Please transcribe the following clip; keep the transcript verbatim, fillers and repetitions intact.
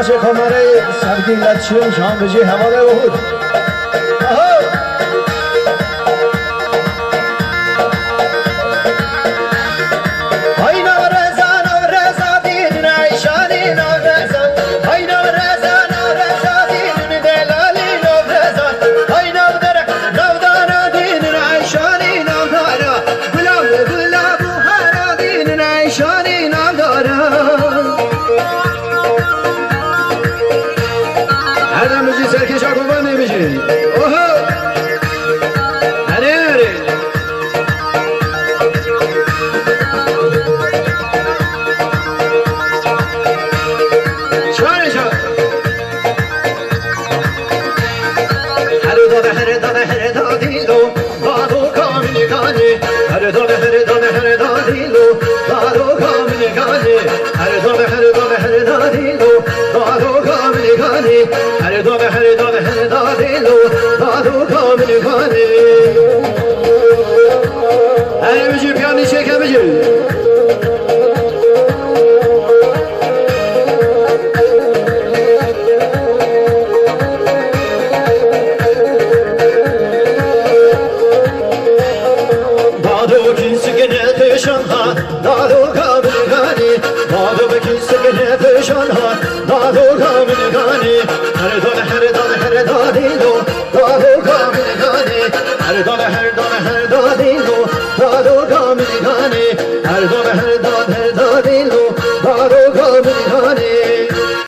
Çê kamerayê sergî led şirin şan bijî hevalê Uhud. Aha! Hay Newreza, Newreza dînin eyşanî Newreza. Hay Newreza, Newreza dînin delalî Newreza. Hay Newdere, Newdara dînin eyşanî Newdara. Gula, gula buhara dînin eyşanî Newdara. Her dem bijî serkêşa kovan dê bijî. Oho! Erê, erê. Şarê şar. Herê dade, herê dade, herê dadî lo. Dado kamine gane, hare dane, hare dane, hare dadilo, dado kamine gane, hare dane, hare dane, hare dadilo, dado kamine gane, hare dane, hare dane, hare dadilo, dado kamine gane. Hare bijî piyanî çêke bijî. Dado kî sikine têşan ha, dado kabilgani. Dado kî sikine têşan ha, dado kabilgani. Her dane, her dane, her dadilo, dado kabilgani. Her dane, her dane, her dadilo, dado kabilgani. Her dane, her dane, her dadilo, dado kabilgani.